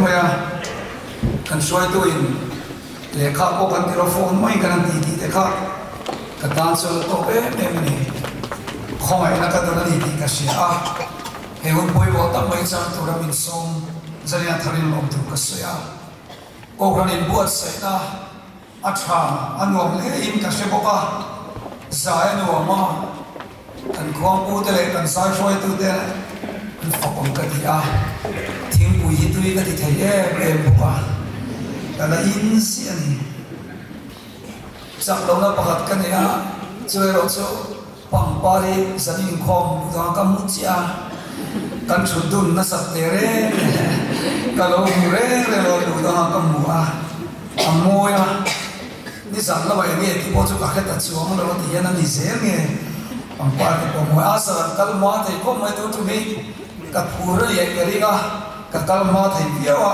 mai a, kan hruaituin lehkha pawh kan ti lo phone mai kan han ti tih te kha ka tan chuan a tawp em em a ni. Khawngaihna ka dawn a ni tih ka hria a, he hun pawimawh tak mai chang tura min sawm zania tharin lawm tur ka sawi a, Kohhran inbuatsaihna A tha, a nuam hle in ka hre bawk a, zai a nuam a, kan khuangpu te leh kan zai hruaitu te an fak awm ka ti a, thingpui hi tui ka ti thei em em bawk a, ka la in ziah a ni. Chak lohna pakhat ka nei a, chu erawh chu Pangpar hi zan inkhawm luh dang ka hmu chiah a, kan thut dun nasat teh reng reng ka lo hmu reng reng lo luh dang a ka hmu a, a mawi a, nizan lamah eng nge tih pawh chu ka hre ta chuang lo a ti hian a ni zel nge pangpar te pawh a mawi a, sir an kal hma thei khawp mai tu tum hi ka phur a leh ka ring a, ka kal hma thei viau a,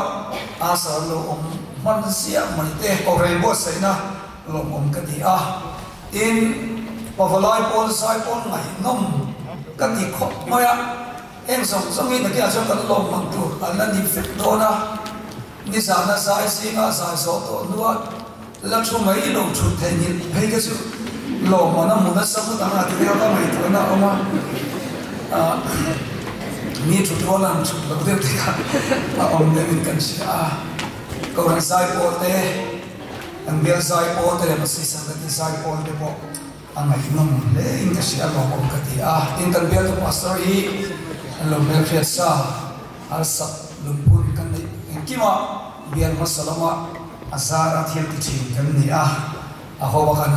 a sir an lo awm hman ziah mai te Kohhran buatsaihna lawmawm ka ti a. Tin, pavalai pawl zai pawl ngaihnawm ka ti khawp mai a, heng zawng zawng hi nakinah chuan kan lawm hman tur an la ni vek dawn a, nizana zai zinga zai zawh tawh hnua la thu mai lo thut theih nghilh phei te chu lawmman a hmu nasa hmun ang a ti deuh ka ngaihtuahna a awm a, ah mi thut rual an thut loh deuh te kha a awm deuhin kan hria a, Kohhran zai pawl te. Kan bial zai pawl te leh Masi Sangati zai pawl te pawh a ngaihnawm hle in ka hria lawmawm ka ti a. Tin kan bialtu pastor hi an lo hmelhriat sa harsak lungphun kan neih engkimah bial hmasa lamah a zar a thil ti thin kan ni a, a ho a kan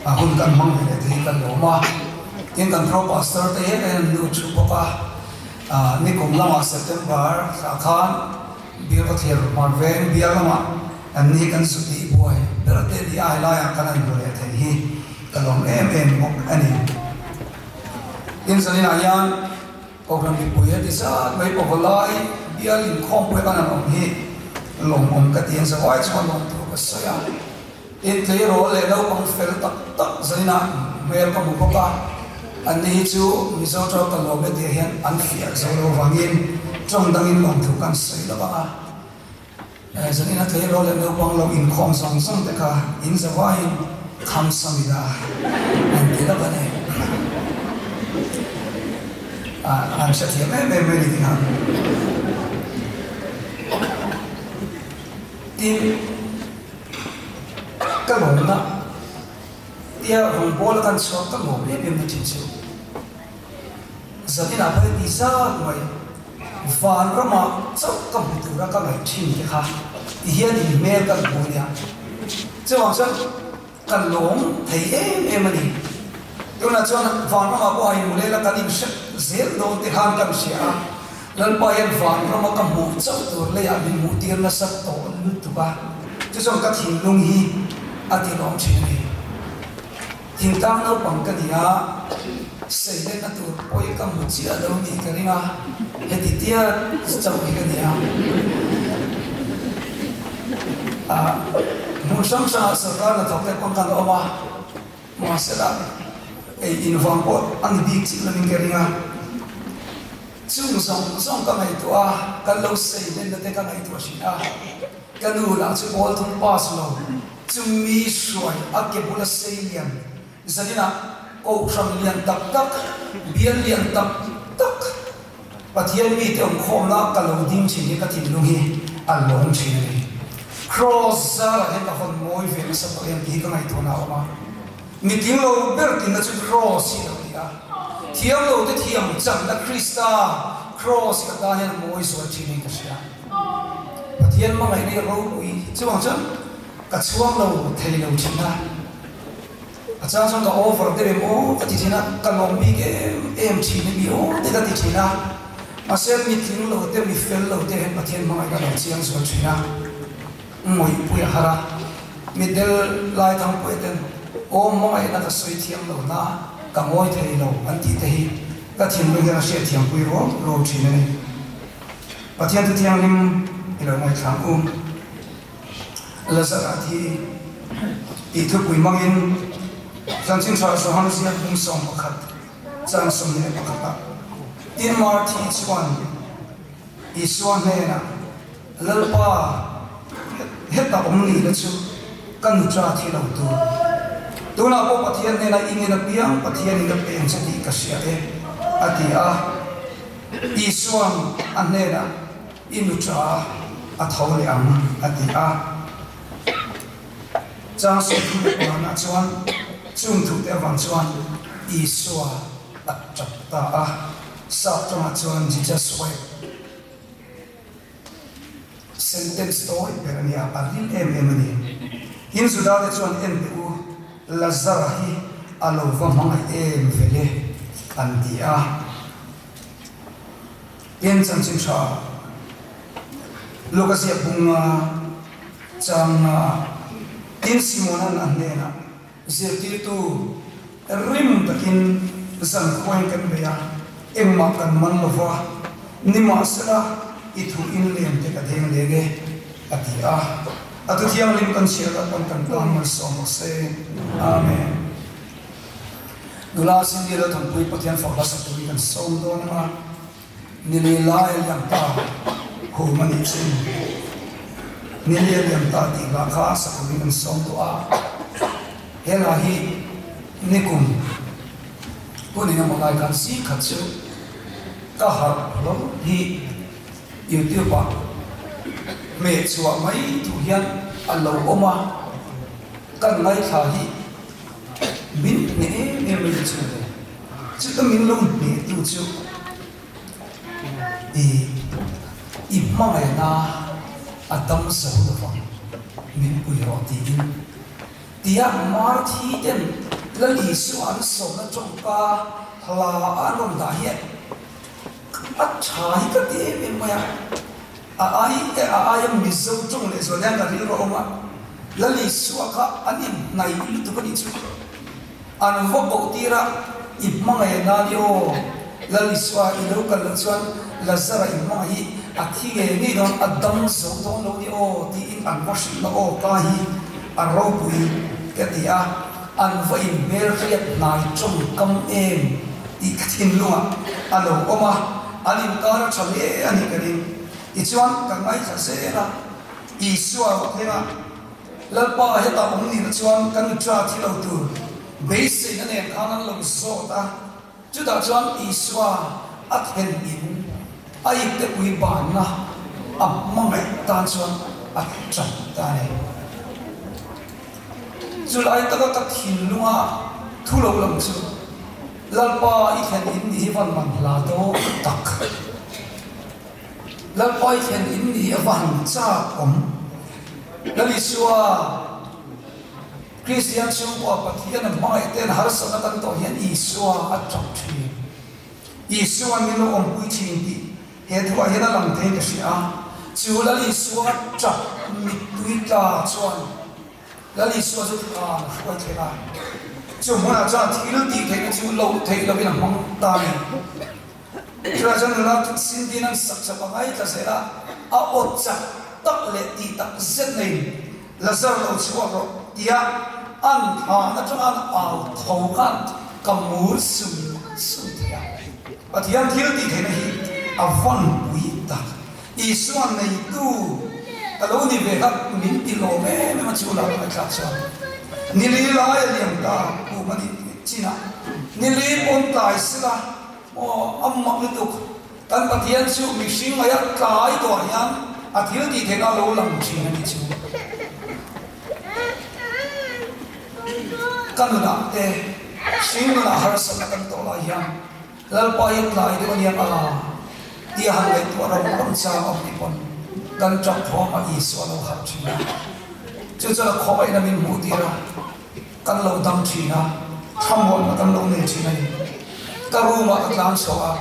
a hun kan hmang ve leh te hi kan lawm a. Tin kan pro pastor te hian an nu thu bawk a, nikum lamah September thlah khan Bial ka thlir hmar veng bial lamah kan ni kan zu tih buai ber te ni ai laiah kan han hmu leh thei hi ka lawm em em bawk a ni. Tin zaninah hian Kohhran mipui heti zat mai pawh lai bial inkhawmpui kan han awm hi lawmawm ka ti a, zawai chuan lawm tur ka sawi a. Tin tleirawl leh naupang fel tak tak zaninah hmel ka hmu bawk a, anni hi chu Mizo tawng ka lawm e tih hian an fiah zo lo vangin tawng dangin lawmthu kan sawi lo ang a. Zanin a tleirawl leh naupang lo inkhawm zawng zawng te kha in zavaiin khamsamila an ti lo a ni. An hrethiam em em mai ni tih kha. Tin, ka lawmna tia rawngbawla kan chhuak ka lawm em em na thin chu zaninah pawh heti zat mai van ramah chauh ka hmu tura ka ngaih thin te kha ti hian in hmel kan hmu ania chuvang chuan ka lawm thei em em a ni. Tunah chuan van ramah pawh a inhmu lel a kan inhrep zel dawn te khan kan hria a, Lalpa hian van rama ka hmuh chauh tur leiah min hmuh tir nasa tawh lutuk a, chu chuan ka thinlung hi a ti lawm thin a ni. Thingtlang naupang ka ni a, seilenna tur pawi ka hmu chiah lo nih ka ring a, heti tia chauh hi ka ni a. Hmun hrang hrangah sorkar hnathawk te pawh kan awm a. Mahsela, ei in vang pawh a ni bik chih lovin ka ring a, chung zawng zawng ka ngaihtuah a, kan lo sei lenna te ka ngaihtuah hrin a, ka nu lah chu pawl thum pass lo, chung mi hruai a ke bula sei lian zaninah kohhran lian tak tak, bial lian tak tak, Pathian mite awmkhawmna ka lo ding thin hi ka thinlung hi a lawm thin a ni. Kraws zarah hian ka hawn mawi ve nasa tawh em tih hi ka ngaihtuahna a awm a. Mi tling lo ber tinna chu kraws hi a lo ni a. Thiam lo te thiam channa Krista kraws hi ka tan hian a mawi zual thin in ka hria. Pathian hmangaihna hi ropui chuvang chuan ka chhuang lo thei lo thin a. A chang chuan ka over deuh em aw ka ti thin a, ka lawm bik em em thin emi aw te ka ti thin a, mahse mi tling lo te mi fel lo te hian Pathian hmangaih ka lo chiang zual thin a, ngawihpui a har a, mi del lai thangpuia ten aw hmangaihna ka sawi thiam lo na ka ngawi thei lo an tih te hi ka thinlung hian a hriat thiampui rual rual thin a ni. Pathian thu thianghlim i lo ngaithlang u. Lazara thi tih thupui hmangin Chanchin Tha Johan ziak bung 11 chang 21 ah Tin Marthi chuan Isua hnenah. Lalpa, heta awm ni la chu ka nuṭa thi lo tur. Tunah pawh Pathian hnena i ngin apiang Pathianin a peng che tih ka hria e, a ti a. Isua'n a hnenah, I nuṭa a tho leh ang, a ti a. Chang 35 chuan chung thute avang chuan Isua a ṭap ta a, sap tawngah chuan Jesus wept. Sentence tawi ber a nia, a ril em em a ni. Tin, Judate chuan en teh u, Lazara hi a lo va hmangaih em ve le, an ti a. Tin, chanchin tha Luka ziah bunga changa tin Simona'n a hnenah, Zirtirtu, rim takin zan khuain kan bei a, engmah kan man lo va, nimahsela i thu in lem te ka deng leng e, a ti a. A thu thianghlim kan chhiar lah pawn kan tan malsawm rawh se. Amen. Nula Cindy Lalthanpui Pathian fak hla sak turin kan sawm dawn ang a. Nili lai a liam ta hum a nih chin. Nili a liam ta tih hla kha sak turin kan sawm tawh a. He hla hi nikum hun engemaw lai khan si khat chu ka harh hlawm hi YouTube ah hmeh chhuah mai duh hian a lo awm a, kan ngaithla hi Min hneh em em mai chu le. Chuta min lo hnehtu chu i i hmangaihna a dam zo lovang, min pui rawh tiin tia Marthi ten Lal Isua an sawmna tawngka hla a an rawn dah hian a tha hi ka ti em em mai a. A ai e a aia Mizo tawng leh zual hian ka rilru a awm a, Lal Isua kha an inhnaih lutuk a nih chu. An va koh tir a, I hmangaih nan i aw, Lal Isua i lo kal loh chuan Lazara i hmangaih hi a thi ngei ngei dawn, a dam zo dawn lo ni aw tiin an va hrilh na aw ka hi a ropui ka ti a, an va inhmelhriat hnai tawngkam em tih ka thinlungah a lo awm a. An inkar a tha hle a nih ka ring. Tichuan, ka ngaithla zel a, Isua rawh thleng a, Lalpa hetah awm nihna chuan kan nuṭa thi lo tur beiseina nen khan an lo zawt a. Chutah chuan Isua a thlen in a iptepui banna a hmangaih tan chuan a ṭap ta a ni. Chulai taka ka thinlunga thu lo lang chu Lalpa i thlen in ni hi van man hla dawn tak. Lalpa i thlen in ni hi a va han chak awm. Lal Isua, Kristian chhungkua Pathian a hmangaih ten harsatna kan tawh hian Isua a tap thin. Isua min lo awmpui thin tih he thuah hian a lang thei ka hria a. Chu Lal Isua tap mittui tla chuan Lal Isua chu thlan a hruai thleng a, chu hmunah chuan thil tih theihna chu loh theih lovin a hmang ta a ni. Chutah chuan nula Cindy-in an sak chap a ngaithla zel a, a awt chak tak leh tih tak zet neiin Lazar lo chhuak rawh tia an thlan atanga an au tho khan ka mur sum sum thei a. Pathian thil tih theihna hi a vawnpui tak. Isua neitu ka lo ni ve kha min ti lawm em em a chu lah ngaihthlak chuan nili lai a liam ta kum a nih chinah nili pawn tlai sila maw a mak lutuk kan Pathian chu mihring mai a tlai tawh hian a thil tih theihna a lo lang thin a nih chu ka nunah te hring nunah harsatna kan tawh lai hian Lalpa hi tlai deuh a nia a tia han ngaihtuah ram ram chang awm ni pawn kan tap thawm a Isua lo harh thin a, chu chuan a khawngaihna min hmuh tir a, kan lo dam thin a, thlamuanna kan lo nei thin a ni. Ka room ah ka tlang chhuah a,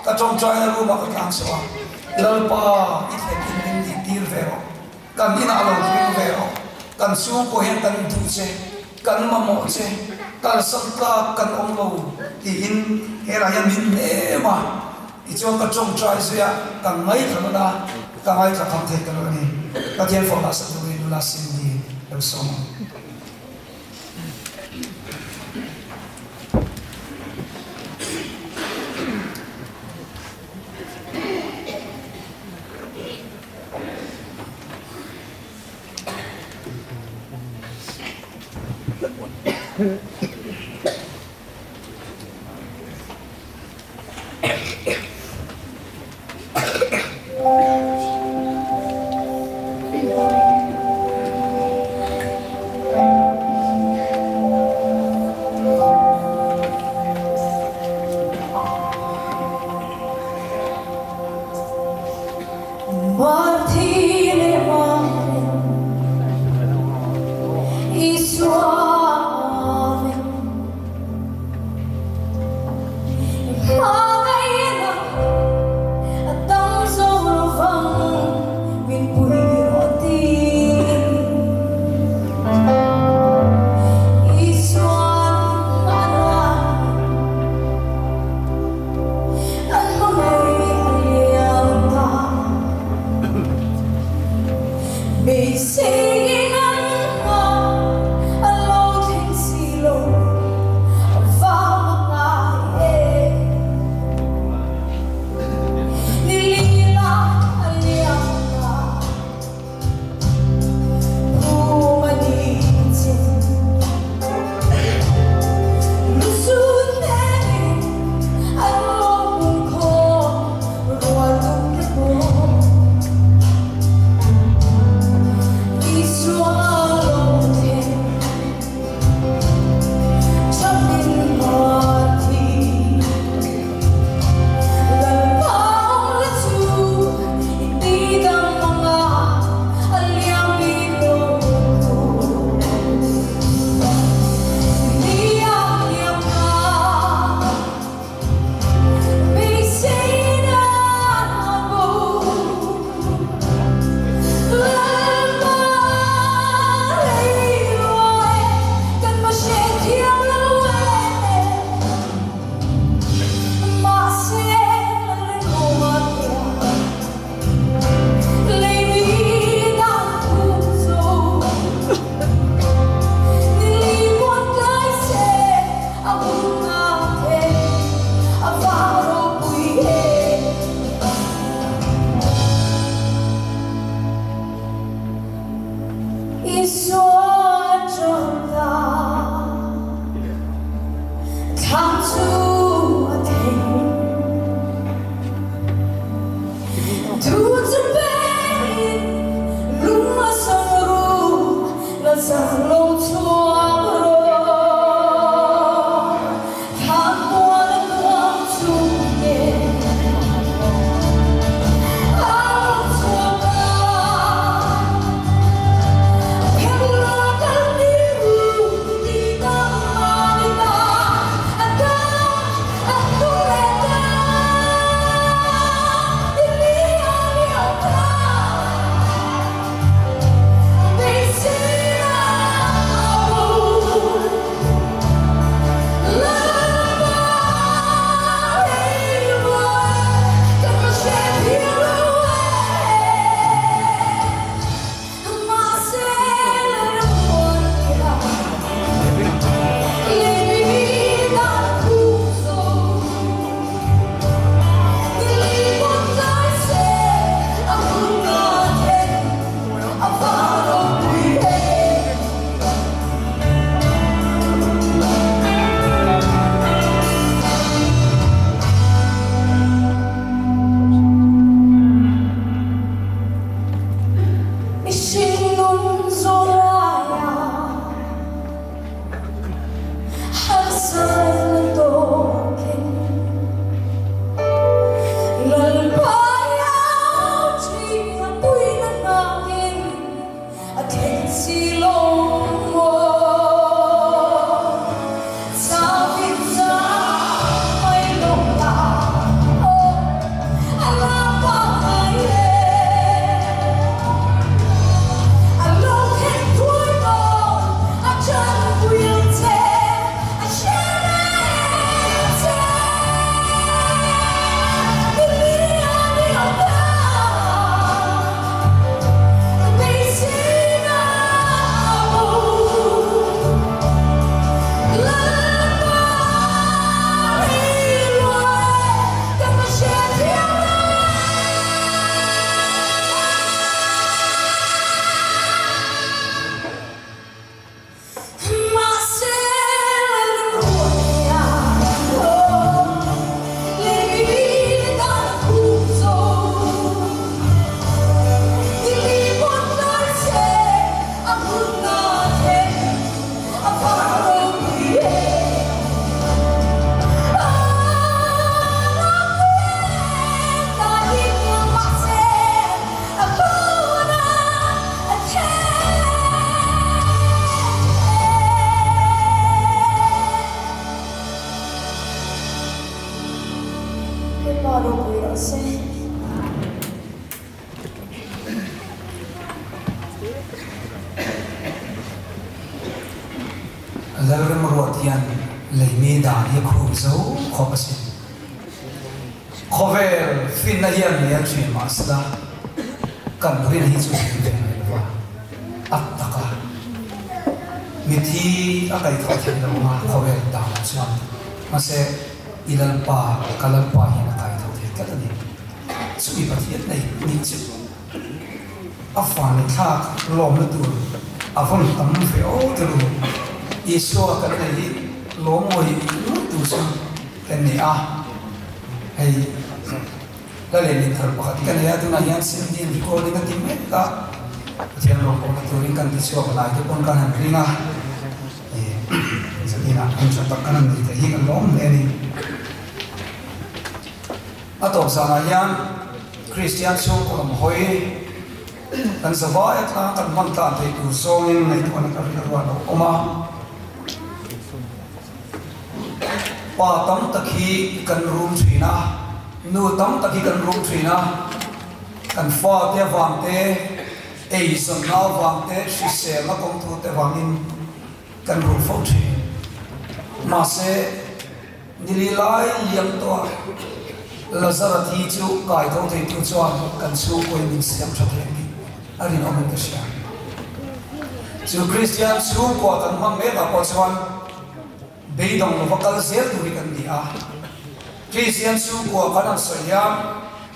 ka tawngtaina room ah ka tlang chhuah a, Lalpa i thlen in min nih tir ve rawh. Kan inah lo thleng ve rawh. Kan chhungkaw hian kan duh che, kan mamawh che, kalsan tlak kan awm lo tiin helai hian min hnem a. Tichuan ka tawngtai zui a, ka ngaithla nawn a, ka ngaithla kham thei ta lo a ni. Pathian fawhna sa turin nula Cindy lo sawm ang. Lalremruat hian leimi dan hi a khum zo khawp asin. Khawvel finna hian hnial thin mah sela, kan rin hi chu thil ve ngai lova, a taka mithi a kaihthawh theih lo anga khawvel danah chuan mahse i Lalpa, ka Lalpa hian a kaihthawh thei tlat a ni. Chumi Pathian nei nih chu a fa leh thlak lawmna tur a vawn tam ve aw te ru. Isua kan nei hi lawm ngawih ngawih tur chu Kan ni a, hei la leh min thar pakhat ka nei a, tunah hian CD in recording a ti mek a, Pathian rawngbawlna turin kan ti chhuak lai te pawn kan han ring a, zaninah hun tha tak kan han nei theih hi kan lawm hle a ni. A tawp zanah hian Kristian chhungkaw lam hawi kan zavai atanga kan hman tlan theih tur zawngin ngaihtuahna ka rilru a lo awm a. Pa tam tak hi kan rum thin a, nu tam tak hi kan rum thin a, kan fate avang te, eizawnna avang te, hriselna kawngtu te vangin kan rum fo thin. Mahse, nili lai liam tawh a Lazara thi chu kai tho theitu chuan kan chhungkawiin min siam tha thei ang tih a rinawmin ka hria. Chu Kristian chhungkua kan hman mekah pawh chuan beidawng lova kal zel tur hi kan ni a. Kristian chhungkua kan han sawi hian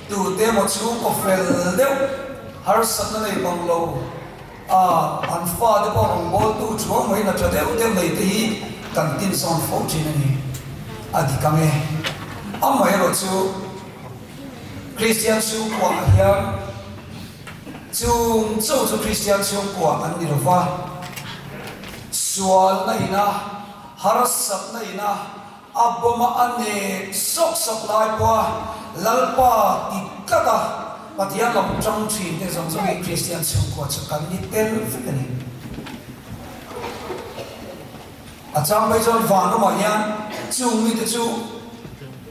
tute emaw chhungkaw fel deuh harsatna nei bang lo a, an fate pawh rawngbawltu thuang mai hna tha deuh deuh nei te hi kan tinsawn fo thin a ni. A dik ang e. Amaherawhchu Kristian chhungkuaah hian Chung cho chu Kristian chhungkua an ni lo va, sualna ina, harsatna ina, a bawma a nek sawk sawk lai pawha Lalpa ti tlat a Pathian lam tang thin te zawng zawng hi Kristian chhungkua chu kan ni tel vek a ni. A chang mai chuan van ramah hian chung mite chu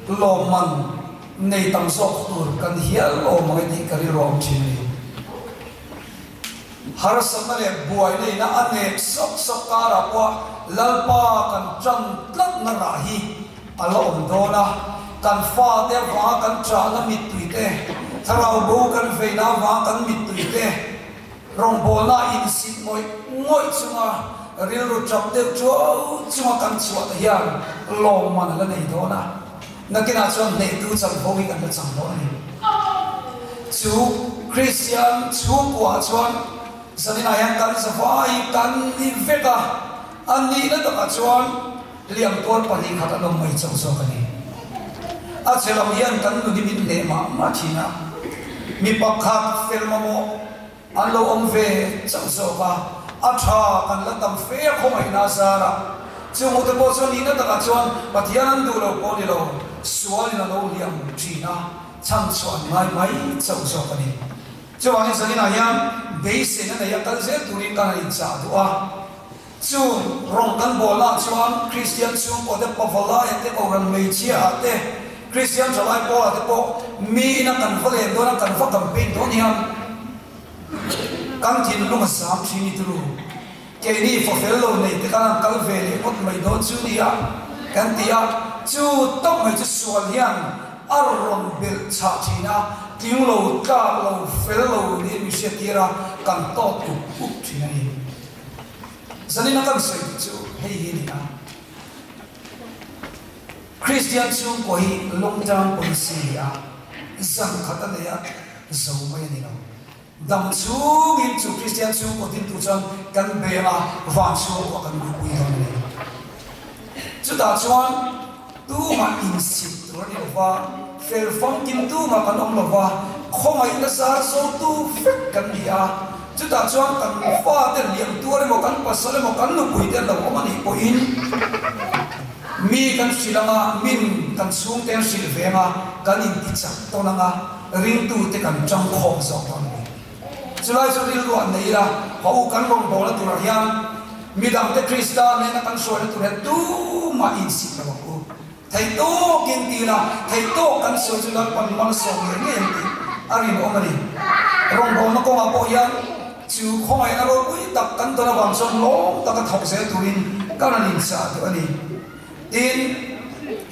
lawmman nei tam zawk tur kan hial awm ang e tih ka rilru a awm thin a ni. Harsatna leh buaina ina a nek sawk sawk karah pawh Lalpa kan tan tlatna rah hi a la awm dawn a, kan fate avanga kan ṭahna mittui te, thlarau bo kan veina avanga kan mittui te, Rawngbawlna insit ngawih ngawih chunga rilru ṭap deuh ṭuau chunga kan chhuah te hian lawmman a la nei dawn a, nakinah chuan hnehtu chanvo hi kan la chang dawn a ni. Chu Kristian chhungkuaah chuan zaninah hian kan zavai kan ni vek a, a nihna takah chuan hliamtuar 2 khat an awm mai chauh zawk a ni. A che lam hian kan nun hi min hneh mah mah thin a, mi pakhat fel mamawh an lo awm ve chauh zawk a, a tha kan la tam fe a khawngaihna zarah. Chung ute pawh chuan nihna takah chuan Pathian an duh lo pawh ni lo, sualin a lo hliam thin a, chhanchhuah an ngai mai chauh zawk a ni. Chuvangin zaninah hian beiseina nei a kal zel turin kan han inchah duh a. Chung rawng kan bawlnaah chuan Kristian chhungkaw te, pavalaia te, Kohhran hmeichhiaah te, Kristian thalai pawlah te pawh mi ina kan va len dawn a, kan va campaign dawn hian kan thinlung a zam thin i turu. Keini fafel lo nei te khan an kal ve leh ngawt mai dawn chu nia kan ti a, chu tawp mai chu sual hian a rawn belh chhah thin a, tling lo, tlak lo, fel lo niin mi hriattir a, kan tawt up up thin a ni. Zanina kan sawi tih chu hei hi a ni a, Kristian chhungkaw hi long term policy a ni a, zan khat a nei a, zo mai a ni lo. Dam chhungin chu Kristian chhungkaw dintu chuan kan beng a, van chhungkaw kan luhpui dawn a ni. Chutah chuan tumah insit tur a ni lo va, fel famkim tumah kan awm lo va, khawngaihna zar zawtu vek kan ni a. Chutah chuan kan fate liam tuar emaw, kan pasal emaw, kan nupuite an lo awm a nih pawhin mi kan hrilh ang a, min kan chhungte an hrilh ve ang a, kan intichak tawn ang a, ringtute kan tangkhawm zawk dawn a ni. Chulai chu rilru an nei ila, ha u kan rawngbawlna turah hian midangte Krista nena kan hruaina tur hian tumah insik lo ang u. Theih tawkin ti ila, theih tawk kan sawi chu Lalpan malsawm ngei ngei ang tih a rinawm a ni. Rawngbawlna kawngah pawh hian chu khawngaihna ropui tak kan dawn avang chuan lawm taka thawk zel turin. Kan han inchah duh a ni. Tin,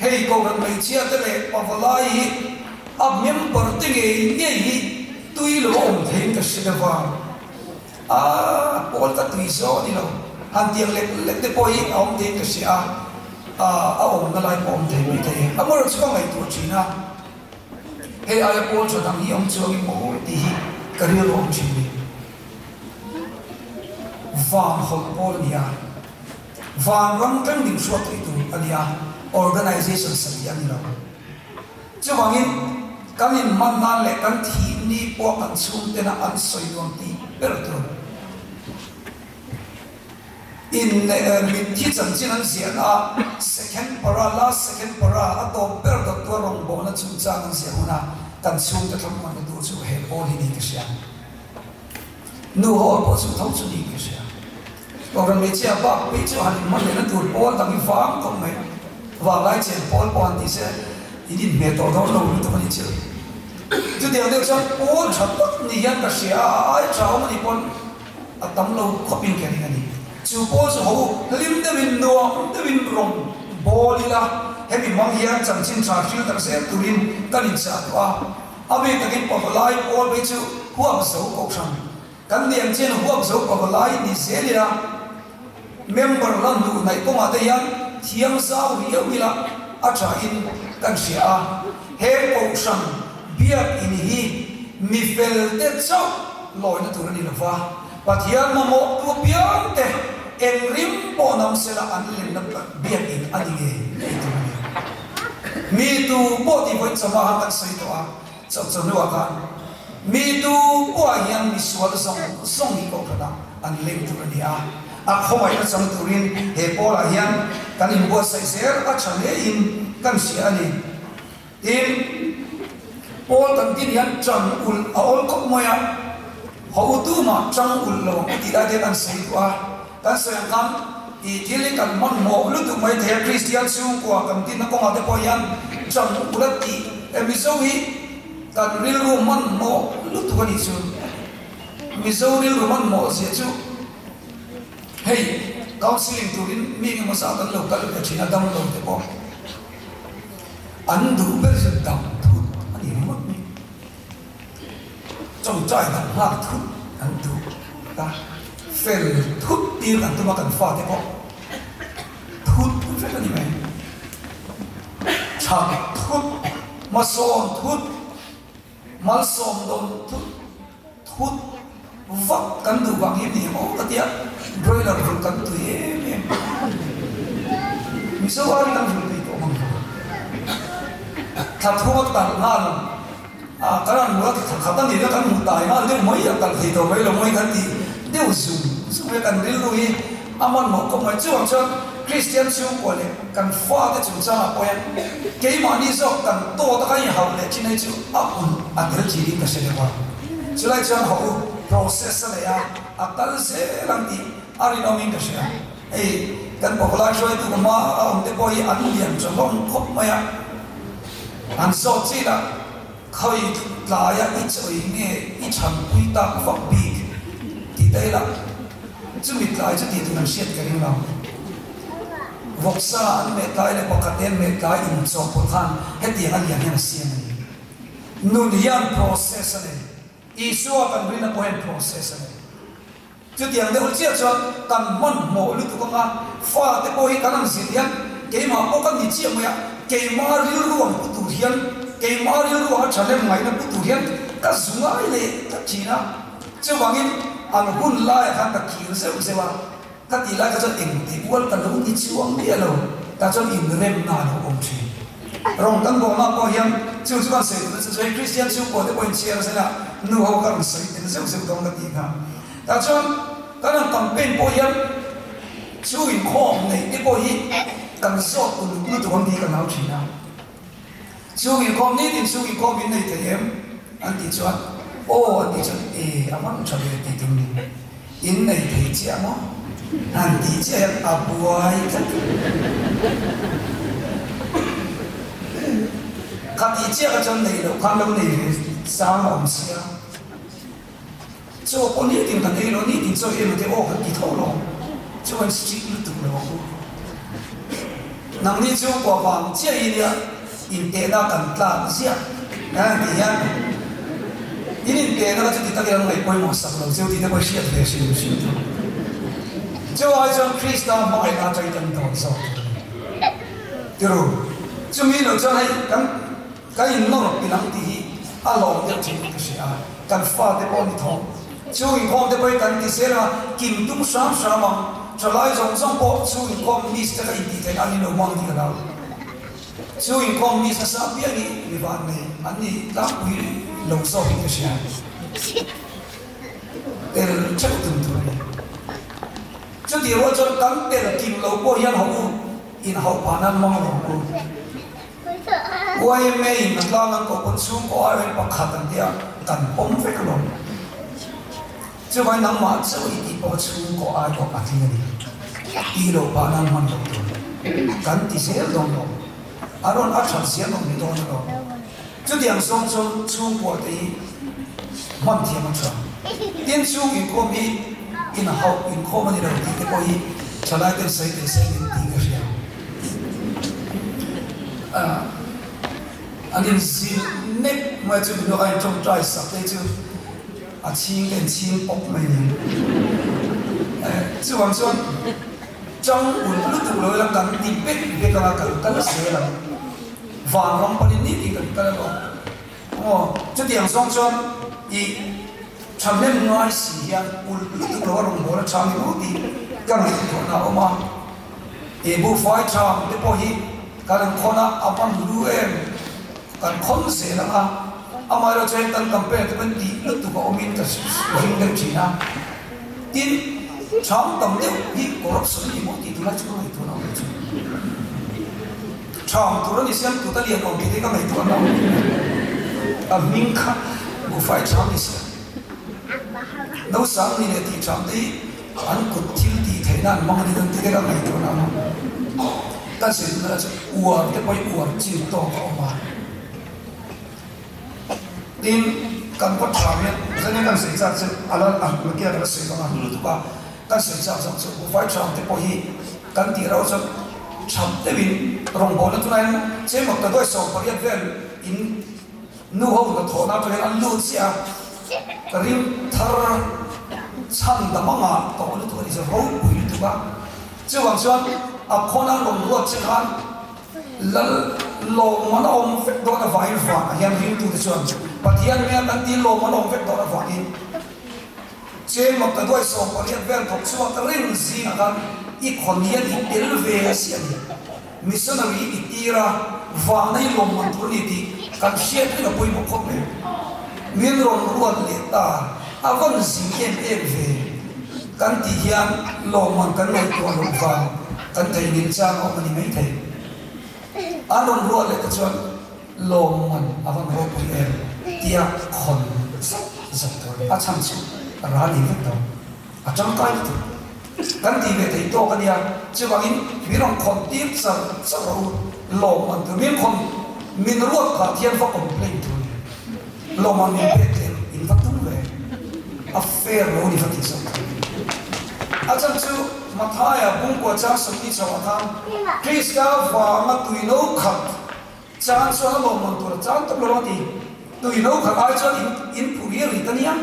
hei Kohhran hmeichhia te leh pavalai hi a member te ngei ngei hi tui lo a awm theiin ka hre deuh a. A pawl ka tui zawh a ni lo. Han tiang lek lek te pawh hi a awm theiin ka hria a, a awmna lai pawh a awm thei mai thei. Amaherawhchu ka ngaihtuah thin a, hei aia pawl tha dang hi awm chuangin maw tih hi ka rilru a awm thin a ni. Van hawlh pawl a ni a, van ram tlang min hruat theih tur a ni a, organisation satliah a ni lo. Chuvangin, kan inhman nan leh kan thih ni pawh kan chhungtena an sawi nuam tih ber tur in mitthi chanchin an ziahna ah second para, last second para, a tawp ber dawttu a rawngbawlna chungchang an ziah huna kan chhungte thlamuanna tur chu he pawl hi niin ka hria. Nu ho a pawh chu tho chu niin ka hria. Kohhran hmeichhia bak phei chu han inhman lehna tur pawl dang hi vang khawp mai. Vanglai chen pawl pawh han ti se in inhmeh tawh dawn lo lutuk a ni chu. Chutiang deuh chuan pawl tha tak ni hian ka hria a, a ai tha awm a nih pawn a tam lo khawpin ka ring a ni. Chu pawl chu ho hlim deuhin nuam deuhin rawn bawl ila hemi hmang hian chanchin tha hril tak zel turin kan inchah duh a. A bik takin pavalai pawl phei chu huap zo kohhran kan ni ang chian huap zo pavalai ni zel ila member lan duh hnaih kawngah te hian thiam zau riau ila a tha in kan hria a. He kohhran biak in hi mi fel te chauh lawina tur a ni lova, Pathian mamawh tu apiang te eng rim pawh nam sela an lenna biak in a ni ngei ngei tur a ni. Mi tu pawh tih vawiin chawhma khan kan sawi tawh a, chawh chawh hnuah khan mi tu pawhah hian misual zawng zawng hi kohhranah an leng tur a ni a, a khawngaihna chang turin he pawlah hian kan inbuatsaih zel a tha hlein kan hria a ni. Tin, pawl kan tin hian tang ulh a awl khawp mai a, hotu mah tang ulh lo ang tih lai te kan sawi duh a, kan sawi ang khan ih thil hi kan hmanhmawh lutuk mai thei a, Kristian chhungkua kan tinna kawngah te pawh hian tang ulh a tih e Mizo hi kan rilru hmanhmawh lutuk a nih chu. Mizo rilru hmanhmawh zia chu hei counselling turin mi engemaw zat an lo kal ve thin a, damlo te pawh. An duh ber chu dam thut a ni ringawt mai. Tawngtai dam nghak thut an duh a, fel thut tir kan tum a kan fate pawh thut vek a ni mai. Chak thut, hmasawn thut, malsawm dawn thut, thut vak kan duh vang hi ni maw ka tia broiler vulh kan tui em em Mizo aiin kan vulh tui tawh mang lo thla thum a talh nghal a kan han hmu a thla khat a nih na kan hmu tai nghal deuh mai a talh thei tawh mai lo mai kan ti deuh zung zung mai kan rilru hi a hmanhmawh khawp mai chuvang chuan Kristian chhungkua leh kan fate chungchangah pawh hian keimahni zawk kan tawt a kan inhauh leh thin hi chu a ulh a tel thin in ka hre deuh a. Chulai chuan haw u process a nei a, a kal zel ang tih a rinawmin ka hria. Hei kan pavalai hruaitu ka hma a awm te pawh hi an lian tha hlawm khawp mai a, an zawt chin a, khawi tlaia i chawi nge i thanpui tak vak bik tih ta ila chumi tlai chu tih tur an hriat ka ring lo. Vawksa an meh tlai leh pakhat te an meh tlai inchawhpawlh khan hetiang a lian hian a siam a ni. Nun hian process a nei. Isua kan rinna pawh hian process a nei. Chutiang deuh chiah chuan kan hmanhmawh lutuk anga fate pawh hi kan han zir hian keimah pawh ka ni chiah mai a, keimah rilru ang pu tur hian, keimah rilru anga thahnem ngaihna pu tur hian ka zu ngai leh tlat thin a. Chuvangin an hun laiah khan ka kir zeuh zeuh a. Ka tih lai kha chuan engti ual ka lo ni chuang miah lo, tah chuan inremna a lo awm thin. Rawng kan bawhna pawh hian chu chu kan sawi duhna chu chu hei Kristian chhungkua te pawhin chhiar zela nu ho ka rawn sawi tel zeuh zeuh dawn ka tih kha. Tah chuan kan han campaign pawh hian chu inkhawm neih te pawh hi kan zawt uluk lutuk ang tih ka hlau thin a. Chung inkhawm nitin chung inkhawm in nei thei em? An tih chuan, Aw an tih chuan, E, a hman tha ve tih tum ni. In nei thei chiah maw? An tih chiah hian a buai tlat. Kha tih chiah kha chuan neih loh khan lo nei ve sang a awm sia. Chaw pawh nitin kan ei lo, nitin chaw ei lo te aw kan ti tho lo. Chuan strict lutuk lo ang u. Nangni chhungkua vang chiah hi nia intehna kan tlak ziah a ti hian in intehna kha chuti takin an ngaih pawimawh sak lo cheu tih te pawh i hriat ve hrim hrim tur. Chu ai chuan Krista hmangaihna atangin kan dawn zawk tur a ni. Tiru, chumi lo chuan hei kan Ka innawr pilh ang tih hi a lawm deuh thin ka hria a, kan fate pawh ni tho. Chu inkhawm te pawhin kan ti zel a, kim tum hram hram ang. Thalai zawng zawng pawh chu inkhawm miss te kha intih theihna an inlo hmang tih ka hlau. Chu inkhawm miss nasa apiang hi mi van nei an ni tlangpui lo zawkin ka hria. Tel theuh tum tur a ni. Chutih rual chuan kan tel kim lo pawh hian ho u inhauh phah nan hmang lo ang u. YMA in a tlang an koh pawn chhungkaw aiawhin pakhat an tia kan pawm vek alawm. Chuvangin nangmah chauh i tih pawh chhungkaw ai pawh a tling a ni. Tih loh pah nan hman loh tur kan ti zel dawn lo. A rawn a that ziah nawm ni dawn alawm. Chutiang zawng chuan chhungkua te hi hman thiam a tha. Tin chhung inkhawm hi inhauh inkhawm a ni lo tih te pawh hi thalai ten sawi tel se min tih ka hria. An inzil nek mai chu min a inṭawngṭai sak te chu a chhing te in chhing pawp mai ni. Chuvang chuan ṭang ulh lutuk lo ila kan ti bek bek anga kan kal zel ang. Vanram panin ni tih kan kal alawm. Aw, chutiang zawng chuan i thahnem ngai si hian ulh lutuk lo a rawngbâwl a ṭha ni maw tih ka ngaihtuahna a awm a. I buhfai ṭham te pawh hi kan an khawn a, a van hlu em? Kan khawn zel ang a, amaherawh chuan kan campaign te pawhin tih lutuk a awmin ka ring deuh ṭhin a. Tin, ṭham tam deuh hi corruption a ni maw tih tunlai chu ka ngaihtuahna awm chu. Ṭham tur a ni siam kut a lian awm tih te ka ngaihtuahna awm. A hming kha buhfai ṭham ni siam. Nausang ni leh tih ṭham te hi An kut thil tih theihna an hmang a ni dawn tih te ka ngaihtuahna ang a. Kan sawi duhna lah chu uar te pawhin uar chin tawk a awm a. Tin, kan kawt tha hian zanin kan sawi chak chu a la a hmukia ka la sawi vang a hnu lutuk a, kan sawi chak zawk chu Vai Trump te pawh hi kan tih rauh chuan Trump deuhin rawngbawlna tunah hian cheng mak ta duai 18 vel in Nu ho hnathawhna atang hian an lut chiah a, ka ring thar chhan dam anga tawh lutuk a ni chu ropui lutuk a. Chuvang chuan a khawn a rawn ruat che khan lal lawmman a awm vek dawn avangin vanah hian ringtute chuan Pathian hmel kan tih lawmman a awm vek dawn avangin cheng mak ka duai 18 vel thawk chhuak reng zingah khan i khawn hian i tel ve a si a ni. Missionary i tir a, vana i lawmman tur a ni tih kan hriat reng a pawimawh khawp mai. Min rawn ruat leh ta, a vawn zing em em ve kan tih hian lawmman kan ngaihtuah loh vang kan theihnghilh chang a awm a ni maithei. An rawn ruat leh te chuan lawmman a vawn ropui em tia khawn zat zat tur a chhan chu ral in vek dawn. A tangkai lutuk. Kan tih ve thei tawk a nia. Chuvangin min rawn khawn tir char char rawh u. Lawmman tur min khawn min ruat phah thian va complain tur a ni. Lawmman min pek leh in va tum ve. A fair lo ni va tih zawk tur a ni. A chhan chu Mathaia bungkua chang 40 chho ah khan Krista vanga tui no khat Chan chuan a lawmman tur a chan tawp lo a ti. Tui no khat ai chuan in in phuh hi a rit a nia.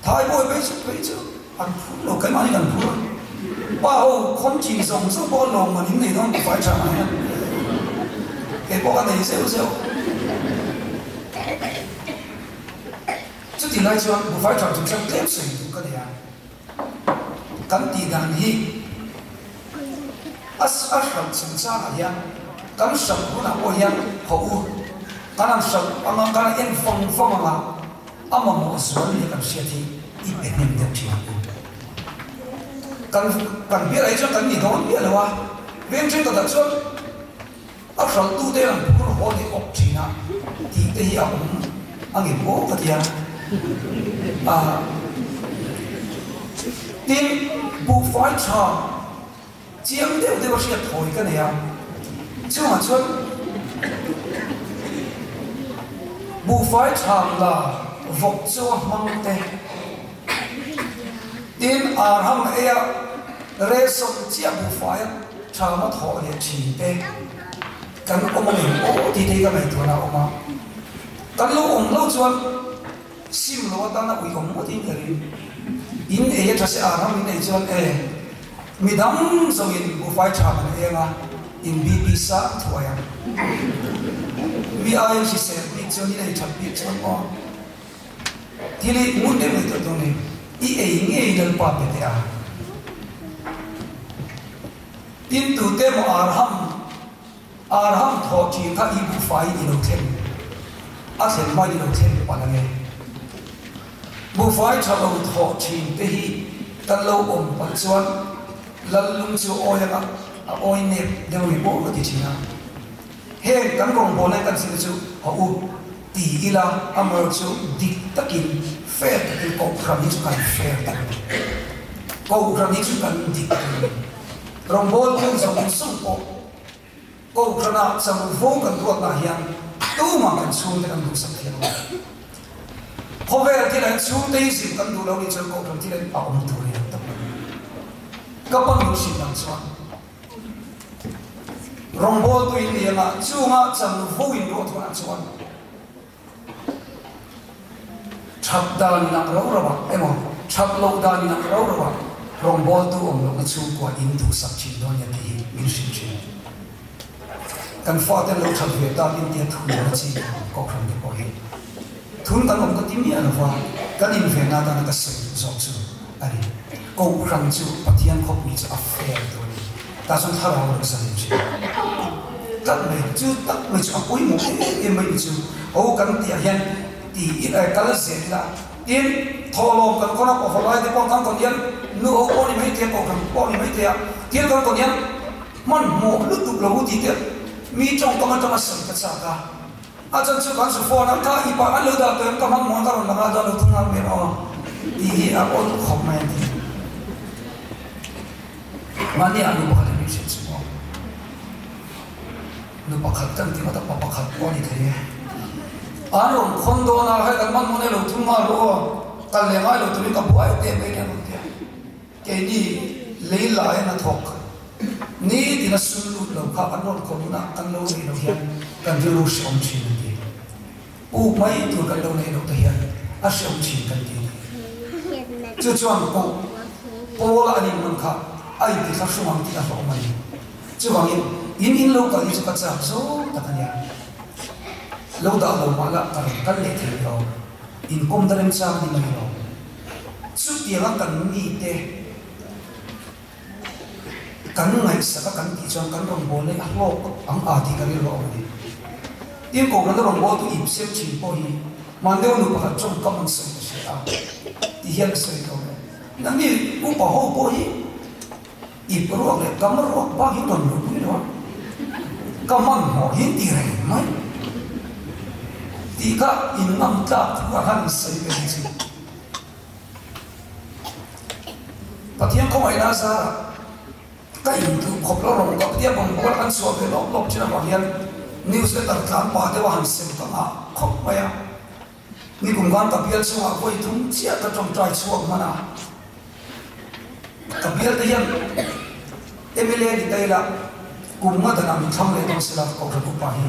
Thai bawi phei chu phei chu an phur lo, keimahni kan phur a. Pa ho khawn chin zawng zawng pawh a lawmman in nei dawn fai tha mai a. Kei pawh ka nei zeuh zeuh. Chuti lai chuan bufai tha chung chuan tlem sawi duh ka nei a. Kan tih dan hi a a hralh chungchangah hian kan hralh hunah pawh hian haw u kan han hralh anga kan han en vang vang anga a mamawh zual nia kan hriat hi i pe hnem deuh thin ang u. Kan kan bial ah hi chuan kan ni dawn miah lo a, veng thenkhatah chuan a hralhtute an phur haw leh awk thin a tih te hi a awm a nge maw ka ti a. Ah tin buhfai tha chiang deuh deuh a hriat thawi ka nei a, chungah chuan buhfai tha la vawk chu a hmang te tin arham eia resawm chiah buhfai a. Thama thawh leh thin te kan awm a ngem aw tih te hi ka ngaihtuahna a awm a. Kan lo awm lo chuan sim lo atana ui awm ngawt in ka ring. In ei a tha se a ram in ei chuan e midang zawngin buhfai tha kan eng a, in BP sang thuai ang. Mi aiin hrisel bik chuan in ei that bik chuan maw. Thil hi ngun deuh ngaihtuah tur a ni. I ei ngei Lalpa pe teh a. Tin tute maw Arham, Arham thawh thin kha i buhfaiin i lo thlen, a thlen hmain i lo thlen palh ange. Buhfai tha lo thawh thin te hi kan lo awm palh chuan Lal lung chu awi anga a awi nep deuh ni pawh ka ti thin a. Heng kan rawngbawlna kan zir chu a u ti ila amaherawh chu dik takin fair takin kohhran hi chu kan fair tur a ni. Kohhran hi chu kan dik tur a ni. Rawngbawltu zawng zawng pawh kohhranah chanvo kan ruatnah hian tumah kan chhungte kan duhsak thiam lo. Khawvel thil an chhungte hi zir kan duh lo nih chuan kohhran thil a awm tur a ni ang tak lo. Ka pan duh hrim ang chuan. Rawngbawltu in lianga chunga chanvo in ruah thunah chuan that dan in ang rau rau ah emaw that loh dan in ang rau rau ah rawngbawltu awm lohna chhungkua in duhsak thin dawn nia tih hi min hrilh thin. Kan fate an lo that ve tak in tia thun na chi kohhran te pawh hi thun kan awm ka ti miah lova kan invenna atana ka sawi duh zawk chu a ni. Kohhran chu Pathian khawpui chu a fair tur a ni. Tah chuan thlarau a lo zalen thin. Tlat mai chu tak mai chu a pawimawh em em mai ni chu ho kan tih ah hian ti ila kal zel ila tin thawhlawm kan khawn a pawhawh lai te pawh kan kawn hian nu ho pawh ni mai thei a kohhran pawh ni mai thei a thil kan kawn hian hmanhmawh lutuk lo u tih te mi tawngkam atanga sawi ka chak a. A chan chu kan su phone a, ka i pa an lo dah tawh em ka hmang muang ka rawn lang a chuan lo thung nghal mai rawh tih hi a awl khawp mai a ti. Mahni ah nu pakhat in min hrilh chu maw? Nu pakhat kan ti ngawt a, pa pakhat pawh a ni thei e. An rawn khawn dawn a, hei kan hmang muang e lo thung nghal rawh aw, kal leh ngai lo turin ka buai teh mai nia rawn ti a. Keini lei lai a thawk nitin a sum lut lo kha kan rawn khaw hunah kan lo neih loh hian kan rilru hreawm thin an ti. Puk mai tur kan lo neih loh te hian a hreawm thin kan ti a ni. Chu chuan koh Paula an inhman kha a inti thla hrung ang tih a hlawh awm a ni. Chuvangin in in lo kal hi chu ka chak zawng tak a nia. Lo dah lo mah lah ka rawn kal leh thei lo. Inkawm da remchang ni mai lo. Chutianga kan mite kan ngaihsak a kan tih chuan kan rawngbâwl hi a hlawk ang a tih ka rilru a awm a ni. Tin, Kohhrana rawngbâwl tu ip sep thin pawh hi Mandeo nu pakhat tawngkam an sawi ka hria a tih hian a sawi tawh lo. Nangni upa ho pawh hi ip ruak leh kam ruak bak hi rawn luhpui lo a, ka hmanhmawh hi ti reng mai tih kha inngam tlak thu ah khan an sawi ve ang chu. Pathian khawngaihna a zar a, ka intuh khawp lo rawng ka Pathian rawn bual kan chhuah ve lawp lawp thin avang hian news letter tlan pah deuh a han sem ka nghah khawp mai a. Nikum khan ka bial chungah vawi thum chiah ka tawngtai chhuak hman a, ka bial te hian mla ni ta ila kum nga danah min thlang leh dawn sela Kohhran upa hi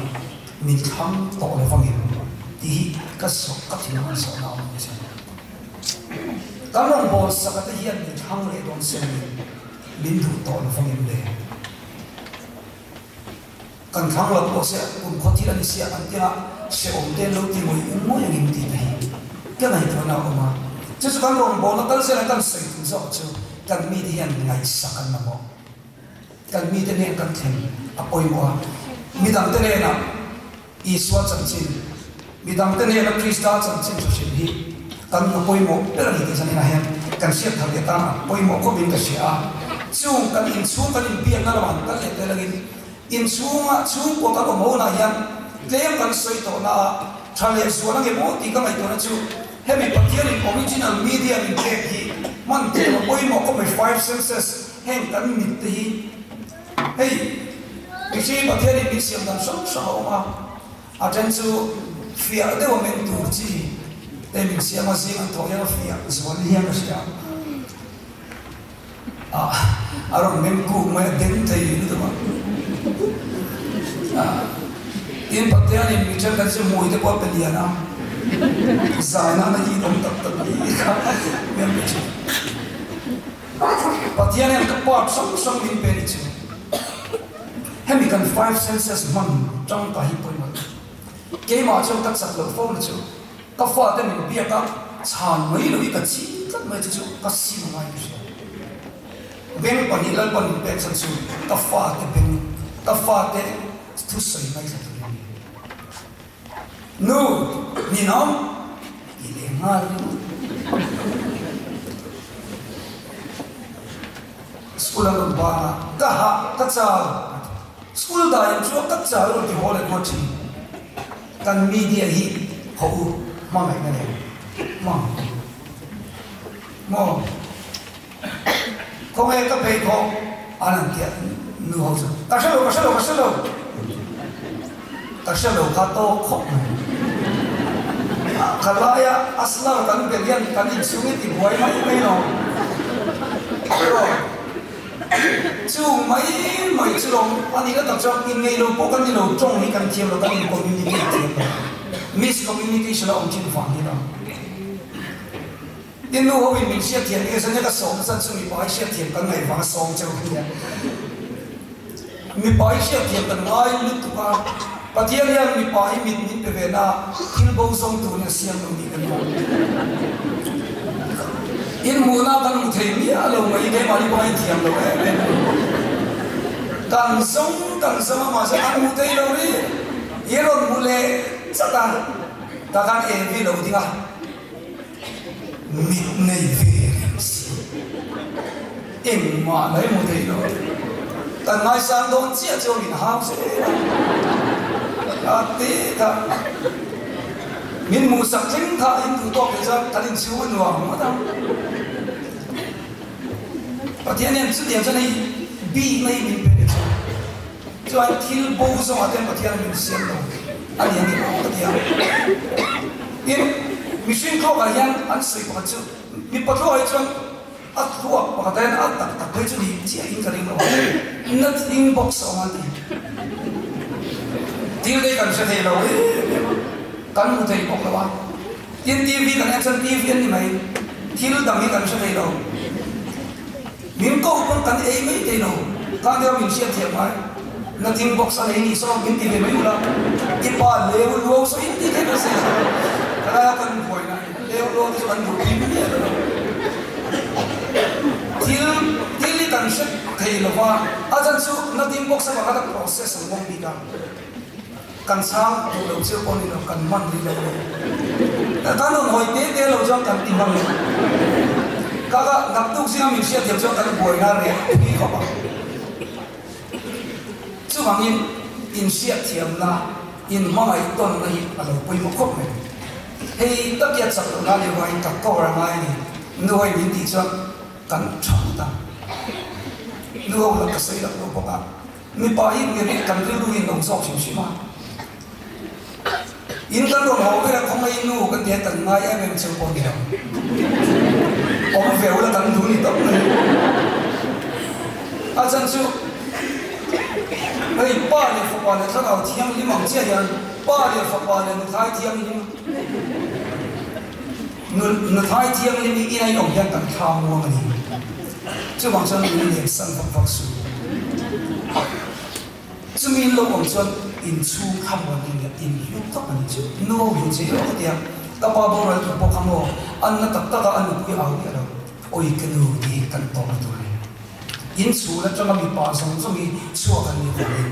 min thlang tawh lo vangin tih hi ka zawh ka thinlung an zawhna a awm a ni. Kan rawngbâwl saka te hian min thlang leh dawn sela min duh tawh lo vangin le. Kan thlang lo pawh se kum khaw thil a ni sia an tia hrehawm te an lo ti ngawih ngawih angin tih te hi ka ngaihtuahna a awm a. Chu chu kan rawngbawlna kal zela kan sawi tum zawk chu kan mite hian ngaihsak an mamawh. Kan mite nen kan thlen a pawimawh a, midangte nena Isua chanchin, midangte nena Krista chanchin thu hrilh hi kan hna pawimawh ber a ni tih zaninah hian kan hriat thar leh tan a pawimawh khawpin ka hria a. Chung kan inchhung kan inbiakna lamah an kal leh tel angin inchhunga chhungkua kan awm ho lah hian tlem kan sawi tawhna a tha leh zual ange maw tih ka ngaihtuahna chu hemi Pathianin original media min pek hi hman tur a pawimawh khawp mai five senses Heng kan mit te hi hei mihring Pathianin min siam dan hrang hrang a awm a, a then chu fiah deuh a men tur chi te min siam a, zing an thawh hian a fiah zual ni hian ka hria. A rawn meng kuk mai a, den thei lutuk a. Tin, Pathianin mi thenkhat chu hmui te pawh a pe lian a, zai nana it awm tak tak ni kha min pe thin. Pathian hian ka part hrang hrang min pe ni chu. Hemi kan five senses hman tangkai hi pawimawh lo. Keimah chuan ka chak loh fo na chu ka fate min biak a chhan mai lo i ka ching tlat mai chu chu ka sim a ngai ka hria. Beng pahnih Lalpan min pek chhan chu ka fate beng, ka fate thusawi ngaithla turin a ni. Nu, ninawm ti leh nghal ringawt. School an rawn ban a, ka hah, ka chau a ti. School dai ang chuan ka chau rawn ti haw leh nghawt thin. Kan media hi haw u hmangaihna nen hmang maw? Khawnge ka pheikhawk an han ti a, nu ho chuan, Ka hre lo, ka hre lo, ka hre lo, ka hre lo kha tawk khawp mai. Khalaia a slar kan bel hian kan inchhung i ti buai mai mai lo. Chung mai mai chu lawm a nih na tak chuan inngeih lo pawh kan ni lo, tawng hi kan thiam lo, kan in communicate thiam lo, miscommunication a awm thin vang hi lo. I nu ho in min hriatthiam nge zan e ka sawm chan chu mipa i hriatthiam kan ngaih vang a sawm cheu ka nia. Mipa i hriatthiam kan ngai lutuk a, Pathian hian mipa hi mit min pe ve na thil bo zawng turin a siam lo nih ka nia. In hmuhna kan hmu thei miah lo mai keimahni pawh a inthiam lo em em a ni. Kan zawng kan zawng a mahse kan hmu thei lo ri i rawn hmu leh chat a, ta khan Evi lo ding a. Mit nei ve reng si. Engmah la i hmu thei lo. Kan ngaisang dawn chiah chu min hau zel a. A ti kha. Min hmuhsak thleng kha in duh tawk leh chuan kan inchhung a nuam ngawt ang. Pathian hian chutiang chuan hei bikna hi min pe leh chuan. Chuan thil bo zawngah te Pathian min siam lo a ni ang em aw ka ti a. Tin, mihring thluakah hian an sawi pakhat chu mipa thluakah hi chuan a thluak pakhat hian a tak tak phei chu ni chiahin ka ring lo a, nothing box a awm a ti. Thil te hi kan hre thei lo em em a, kan hmu thei bawk lo a. Tin, TV kan en chuan TV an ni mai, thil dang hi kan hre thei lo. Min ko pawn kan ei mai thei lo, kha deuh min hriat thiam ngai. Nothing box a nei nih saw min ti ve mai ula, i pa leu luau saw in ti thei nasa i saw. Ka laia kan buai na hi leu luau te chu kan duh pui miah lo. Thil thil hi kan hre thei lo va, a chan chu nothing box avanga ta process ang bawk bik a. Kan chhang duh lo chiah pawh ni lo, kan hman rih lo a ni. Kan rawn hawi te te lo chuan kan ti hman lo. Ka ka naktuk zinga min hriat thiam chuan kan buaina reh pui khawp ang. Chuvangin inhriat thiamna, inhmangaih tawnna hi a lo pawimawh khawp mai. Hei takia chak loh na leh vangin ka cover a ngai a ni. Nuhoi min tih chuan kan tha ngawt ang. Nuho la ka sawi loh lo bawk a. Mipa hi mi rik kan rilru in lo zawk hrim hrim a. In kan rawn haw ber a, khawngaih nu kan ti a, kan ngai em em cheu pawh ni lo. Awm ve ula kan duh ni tawp mai. A chhan chu hei pa leh fapa leh thlarau thianghlim ang chiah hian pa leh fapa leh nuthai thianghlim nuthai thianghlim hi ina in awm hian kan thla muang a ni. Chuvang chuan min lem san vak vak suh. Chumi in lo awm chuan inchhung kha maw ni leh in hlu tak a ni chu. Nu ho hlu che hlawk a tia, ka pa boral tur pawh kha maw an na tak tak a, a nupui au miah lo. Awi ka nu ti hi kan tawp na tur a ni. Inchhung atanga mipa zawng zawng hi chhuak an ni vangin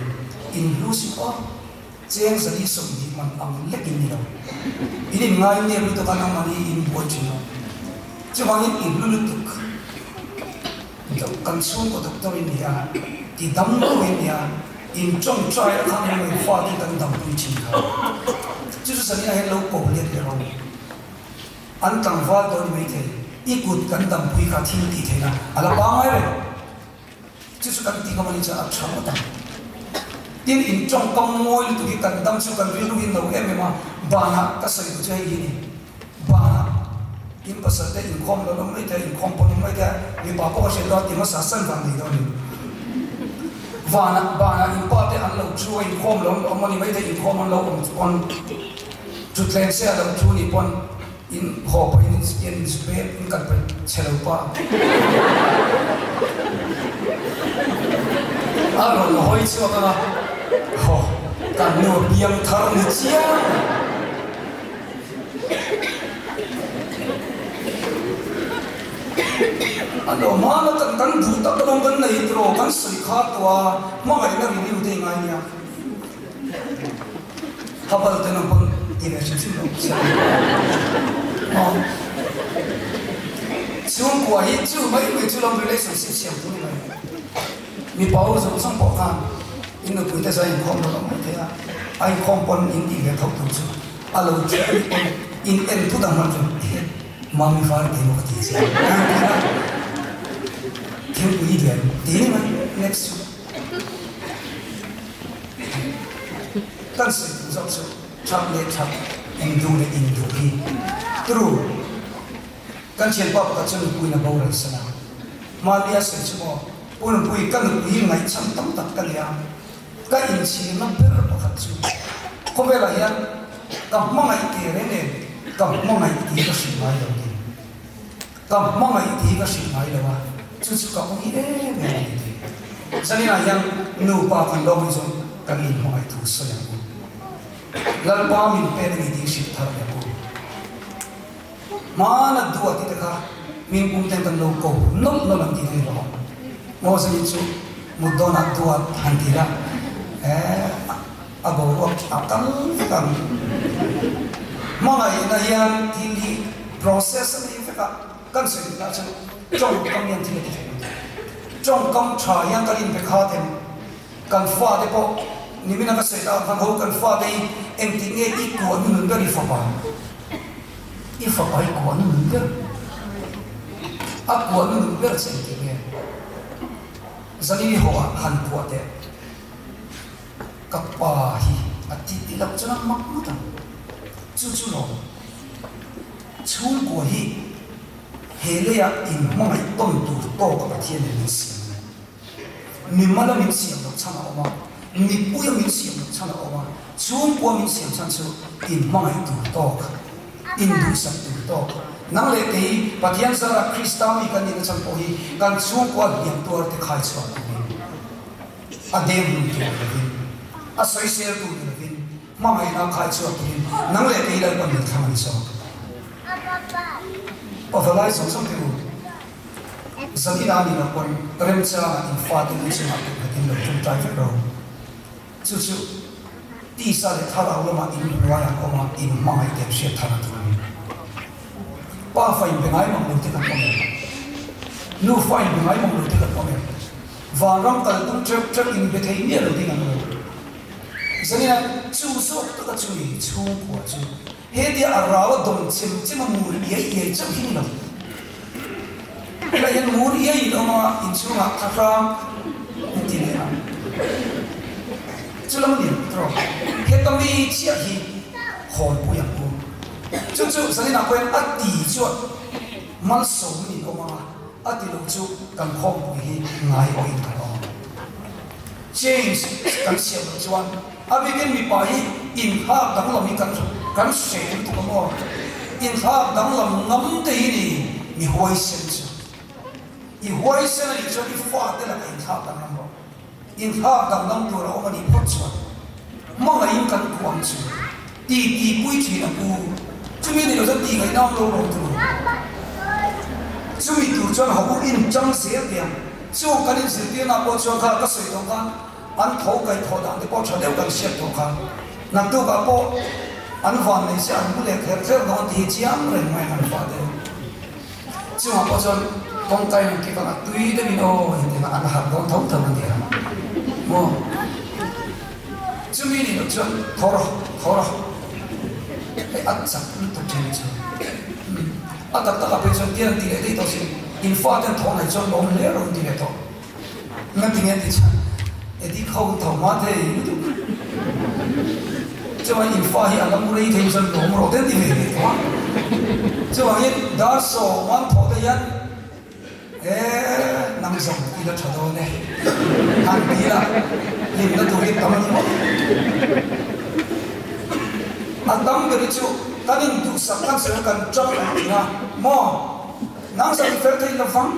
in hlu si aw. Cheng zali 20 man ang lek in ni lo. In in ngai nep lutuk a nangmah ni in buai thin lo. Chuvangin in hlu lutuk. Kan chhungkaw doctor in ni a, ti dam lo in ni a, in tawngtai a khan in ngaih fate kan dampui thin kha. Chu chu Sanina hian lo ko let leh rawh. An tlangval tawh ni maithei, i kut kan dampui kha thil tih theihna a la pangngai reng. Chu chu kan tih ngam a ni chuan a tha ngawt ang. Tin, in tawngkam ngawi lutuk hi kan dam chu kan rilru in lo em em a, banah ka sawi duh chu hei hi a ni. Banah. In pasal te inkhawm lo awm mai thei, inkhawm pawh awm mai thei a, mipa pawh ka hriat dawn ti hmasa san vang nei dawn in. Vanah banah in pa te an lo thu a, inkhawm lo an awm a ni mai thei, inkhawm an lo awm pawn thutthleng se a lo thu ni pawn in haw pawhin in in in zu pek in kal paih chhe lo pa. A rawn hawi chhuak ang a, haw kan nu piang thar ni chiang. A lo hmana kan kan duh tak rawng kan nei tiraw kan sawi kha tawh a, hmangaihna review te i ngai nia. Habal te nang pawn ti ve hrim hrim lo se. Aw. Chhungkua hi chu mai mai chu lam relationship siam tur ni mai. Mipa ho zawng zawng pawh khan in nupui te zai inkhawm lo mai thei a, a inkhawm pawn in tih ve tho tur chu. A lo thi a nih pawn in en thut ang hman chu he mami var te maw ka ti che ang ti a thingpui lian ti ni mai next chu kan sawi duh zawk chu that leh that in duh leh in duh hi true kan thianpa pakhat chu nupui in a boral san a mahni a sawi chu maw pu nupui ka nupui hi ngaihcham tam tak ka nia. Ka inchhirna ber pakhat chu khawvelah hian ka hmangaih teh reng em, ka hmangaih tih ka hrilh ngai lo tih. Ka hmangaih tih ka hrilh ngai lo a, chu chu ka ui em em a ni tih. Zaninah hian nupa kan lawm hi chuan kan inhmangaih thu sawi ang u. Lalpa min pek a ni tih hrilh thar leh ang u. Hmana duah tih te kha min pum ten kan lo ko nawlh nawlh ang tih te hi lo awm. Maw zanin chu mut dawnah duat han ti la, eh a boruak a kal vek ang. Hmangaihna hian thil hi process a nei vek a, kan sawi duh lah chu tawngkam hian thil a ti thei lo tih. Tawngkam tha hian kan inbe khat em? Kan fate pawh nimina ka sawi tak ang khan ho kan fate hi engtik nge i kuah nu nun ber i fapa i fapa i kuah nu nun ber a kuah nu nun ber che engtik nge zanin i haw ah han kuah teh ka pa hi a ti ti loh chuan a mak ngawt ang chu chu lawm chhungkua hi he leiah inhmangaih tawn tur tawk a Pathian in min siam a ni. Mimala min siam loh chhan a awm a, mipuia min siam loh chhan a awm a, chhungkua min siam chhan chu inhmangaih tur tawk, induhsak tur tawk. Nang leh kei Pathian zara Krista mi kan nihna chhan pawh hi kan chhungkua hliam tuar te khai chhuak turin, a deng hlum tur ni lovin, a sawisel tur ni lovin, hmangaihna khai chhuak turin nang leh kei Lalpan min thlang a ni zawk. Pavalai zawng zawng te u. Zanina ni lo pawn remchangah in fate lu chungah kut nghatin lo ṭawngṭai vek ro. Chu chu tisa leh thlarau lamah in hnuai an awm a, in hmangaih te an hriat thar a tur a ni. Pa fa inbe ngai mang lo te kan awm em? Nu fa inbe ngai mang lo te kan awm em? Vanram kal tum ṭeuh ṭeuh inbe thei miah lo ding an awm. Zanina chu zawk taka chu ni chhungkua chu. He tia a rau a dawm chem chem a mur iai iai chauh hi ni lo. Helai hian mur iai in awm a, inchhungah thlahrang an ti leh a. Chu lam a ni lo tawh. Heta mi chiah hi hawnpui ang u. Chu chu zaninah pawhin a ti chuan malsawmin in awm ang a, a ti lo chu kan khawmpui hi ngai awhin kan awm ang. Change kan siam loh chuan a bikin mipa hi inhlak danglam hi kan kan hre lutuk a maw? Inhlak danglam ngam te hi ni mi huaisen chu. I huaisen a nih chuan i fate lakah inhlak danglam rawh. Inhlak danglam tur a awm a nih phawt chuan hmangaihin kan kuah ang chu. Ti ti pui thin a pu. Chumi ni lo chuan ti ngaihna awm lo rawh tur. Chumi tur chuan ho in chang zel teh ang. Chung kan inzirtirna pawh chuan kha ka sawi tawh khan an tho kaih thawh dan te pawh tha deuh kan hriat tawh kha. Naktukah pawh an van nei se an mu leh kher kher dawn tih hi chiang reng mai an fate. Chungah pawh chuan kawngka in an kik ang a, tui deuhin aw engtin an harh dawn tho tho a ni ang maw? Chumi nih loh chuan tho rawh, tho rawh, hei a chak lutuk thin chu. A tak takah phei chuan tiang ti leh daih tawh sin, in fate an thawh nei chuan lawm hle rawh an ti leh tawh. Nga ti nge ti chuan Eddie kho tho hma thei lutuk. Chuan in fa hi a la mu rei thei chuan lawm rawh te an ti ve ve tawh a. Chuvangin dar sawman thawh te hian e nang zawng i la tha dawn e han ti la, hlimna tur hi tam a ni maw? A tam ber hi chu kan induhsak kan sawi kan tang ang thin a maw? Nang zawng i fel thei lo vang.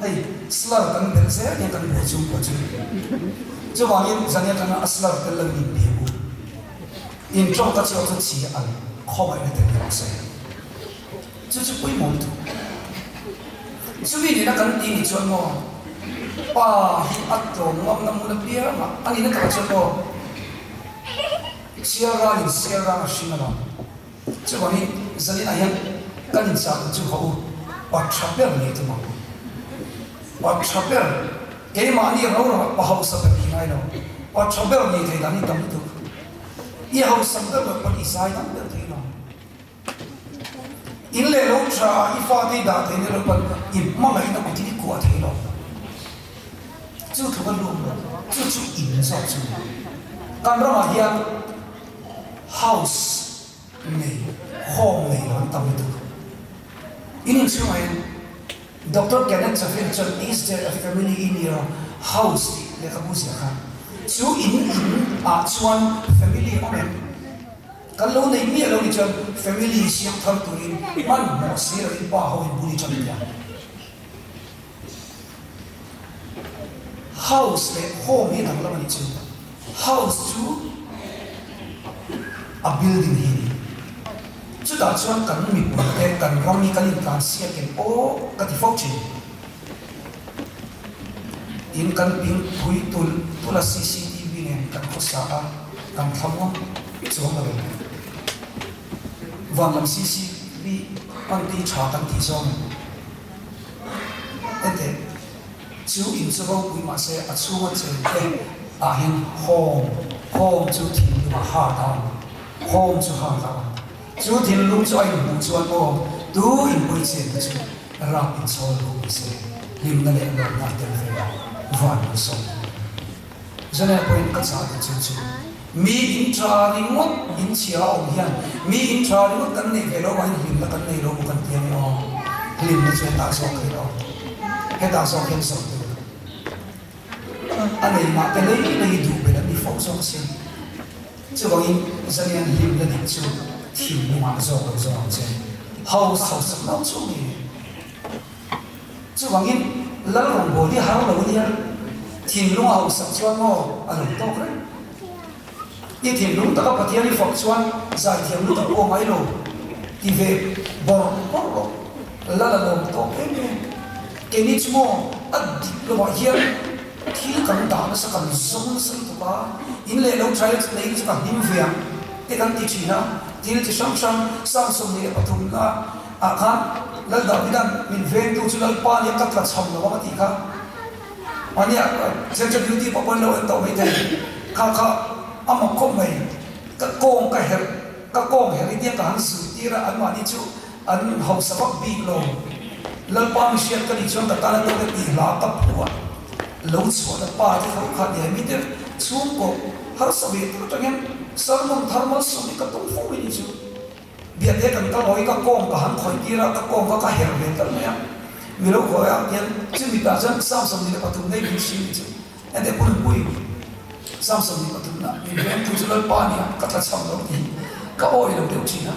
Hei slur kan belh zel hian kan buai chung pawh chu chuvangin zan atanga a slur tel lo in bia u. In tawngka chhuak chu chhia al khawngaihna tel rawh se. Chu chu pawimawh lutuk. Chumi nena kan tih ni chuan maw pa hi a tlawm ngam na hmun apiang a, a nihna takah chuan maw sial ralin sial rang a hring alawm. Chuvangin zaninah hian kan inchah chu haw u, pa tha ber ni tum ang u. Pa tha ber, keimahni ro ro ah pa hausa ber ni ngai lo, pa tha ber ni thei dan hi tam lutuk. I hausak ber loh pawn i zai dam ber thei lo. In leh lo tha ah i fate i dah thei nia loh pawn i hmangaihna kutin i kuah thei lo. Chu tluk a luam lo, chu chu in zawk chu ni. Kan ramah hian House nei, home nei lo an tam lutuk. In inchhungah hian Doctor Kenneth Chaffin chuan Is there a family in your house tih lehkhabu ziah kha chu in in ah chuan family awm em? Kan lo nei miah lo ni chuan family siam thar turin hmanhmawh si loin pa ho in bul i tan tia. House leh home hi danglam a nih chu. House chu a building hi a ni. Chutah chuan kan mipui te, kan ram hi kan intlan siak em aw ka ti fo thin. Tin, kan ping phui tulh tulh a cctv nen kan khawsa a, kan thlamuang chuang lo em. Vanlam cctv hman te hi tha kan tih zawng em? Enteh, chu in chu ropui mahse a chhunga cheng te ah hian home, home chu thinlung ah heart a awm, home chu heart a awm. Chu thinlung chu a inhmuh chuan aw, tu inpui chen te chu rap inchhawl lo ni se, hlimna leh lawmna a tel ve a, van lo sawi tur. Zanel pawhin ka chah duh chu chu mi in tha ringawt in chhia a awm hian mi in tha ringawt kan neih ve lo vangin hlimna kan nei lo maw kan ti ang aw, hlimna chu hetah zawk hi a awm, hetah zawk hian zawh tur a nei mah te lei lei duh belh an ni fo zawk asin. Chuvangin Zanian hlimna dik chu thinlungah zawk lo zawk ang che, house hausak lo chu ni. Chuvangin Lal rawngbâwl hi har lo nia, thinlung a hausak chuan maw a lo tawk reng. I thinlung taka Pathian i fak chuan zaithiam lutuk pawh ngai lo ti ve bawrh bawrh rawh. Lal a lawm tawk em em. Keini chu maw a dik lovah hian thil kan dah nasa kan zawng nasa lutuk a, in leh lo tha nei chu ka hlim ve ang te kan ti thin a, thil chi hrang hrang Samson 23 na Ah khan Lal Davida'n min vengtu chu Lalpa nia ka tla chham lo ang a tih kha. Mahnia Central Duty pawh pawn lo en tawh mai thei. Kha kha a mak khawp mai. Ka kawng ka herh, ka kawng herh i tia ka han zirtir a, anmahni chu an hausa vak bik lo. Lalpa mi hriat ka nih chuan ka tan a tawk e tih hla ka phuah lo chhuahna pa te tho kha nia mi te chhungkaw harsa ve tak atangin sermon thar malsawm hi ka tum fo mai ni chu. Biate kan kal hawi ka kawng ka han khawih tir a, ka kawng kha ka herh ve tal mai a, mi lo khawi ah hian chumi tah chuan Samson 13 nei min hrim chu ente pulpui Samson 13 na min vengtu chu Lalpa a nia ka tla chham lo tih ka awi lo deuh thin a,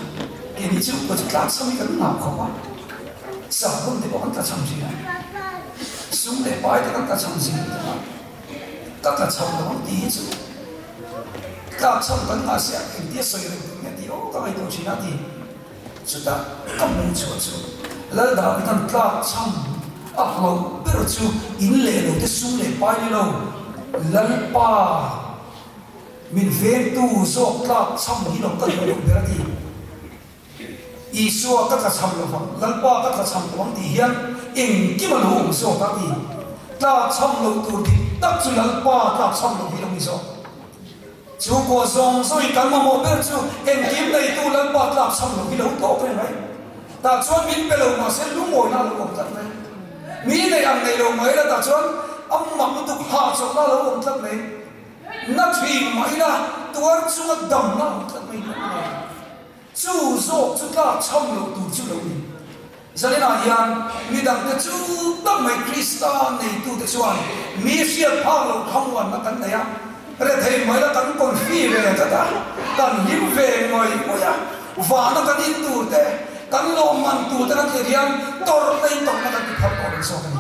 keini chu ka chu tlak chham hi kan ngah khawp a, sahbun te pawh kan tla chham thin a, sum leh pai te kan tla chham zing lutuk a, ka tla chham lo ang tih hi chu. Tlak chham kan nghah siah engtia sawi reng tur nge tih aw ka ngaihtuah thin a ti. Chutah ka hmuh chhuah chu Lal Davida'n tlak chham a hlauh ber chu in leh lo te sum leh pai ni lo, Lalpa min vengtu zawk tlak chham hi lo ka duh loh ber a ti. Isua ka tlachham lo vang, Lalpa ka tlachham lo ang tih hian engkim a lo awm zawk a ti. Tlachham loh tur dik tak chu Lalpa tlachham loh hi lo ni zawk. Chhungkua zawng zawngin kan mamawh ber chu engkim neitu Lalpa tlachham loh hi lo tawk reng mai. Tah chuan min pe lo mahse lungawina a lo awm tlat mai. Mi nei ang nei lo mai la tah chuan a mak lutuk hahchawlhna a lo awm tlat mai. Na thin mah ila. tuar chunga damna awm tlat mai hi a ni. Chu zawk chu tlak chham loh tur chu lo ni. Zaninah hian mi dangte chu tak mai Krista neitute chuan mi hriat phak loh thlamuanna kan nei a, rethei mai la kan confi ve tlat a, kan hlim ve ngawih ngawih a, vana kan in tur te, kan lawmman tur te kan thlir hian tawrhna in tawrhna kan ti phal tawh lo zawk a ni.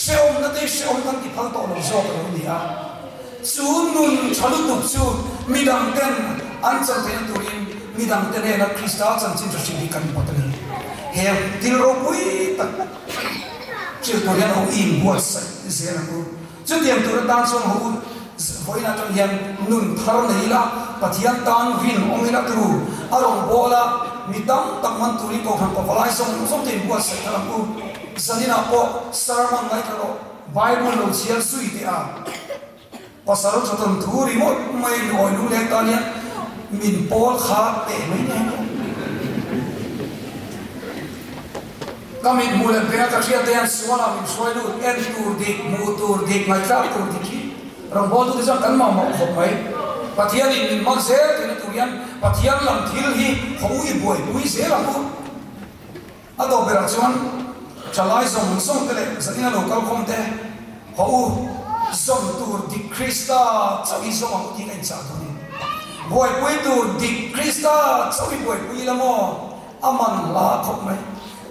Hrehawmna te hrehawm kan ti phal tawh lo zawk a lo ni a, chu nun tha lutuk chu midang ten an chan theihna turin midang te hnena Krista chanchin hre hrim hi kan bat a ni. He thil ropui tak hrilh tur hian ho i inbuatsaih zel ang u. Chutiang tur atan chuan ho u vawiin atang hian nun thar nei ila, Pathian tan rinawm ila turu a rawn bawl a, mi tam tak man turin Kohhran pavalai zawng zawng te inbuatsaih thar ang u. Zaninah pawh sermon ngaithla rawh, Bible lo chhiar zui teh a, pasal tha tawn thu ringawt mai mi awi lungleng tan hian min pawl kha teh mai nen rawh. Ka mit hmuh leh peng a ka hriat te hian sualah min hruai lut, en tur dik, hmuh tur dik, ngaihthlak tur dik hi rawngbawltute chuan kan mamawh khawp mai. Pathianin min hman zel theihna tur hian Pathian lam thil hi ho i buaipui zel ang u. A dawh berah chuan thalai zawng zawng te leh zanina lo kal khawm te, Haw u, zawm tur dik Krista chauh hi zawm ang u tih ka inchah dawn e. Buaipui tur dik Krista chauh hi buaipui ila maw? A man hla khawp mai.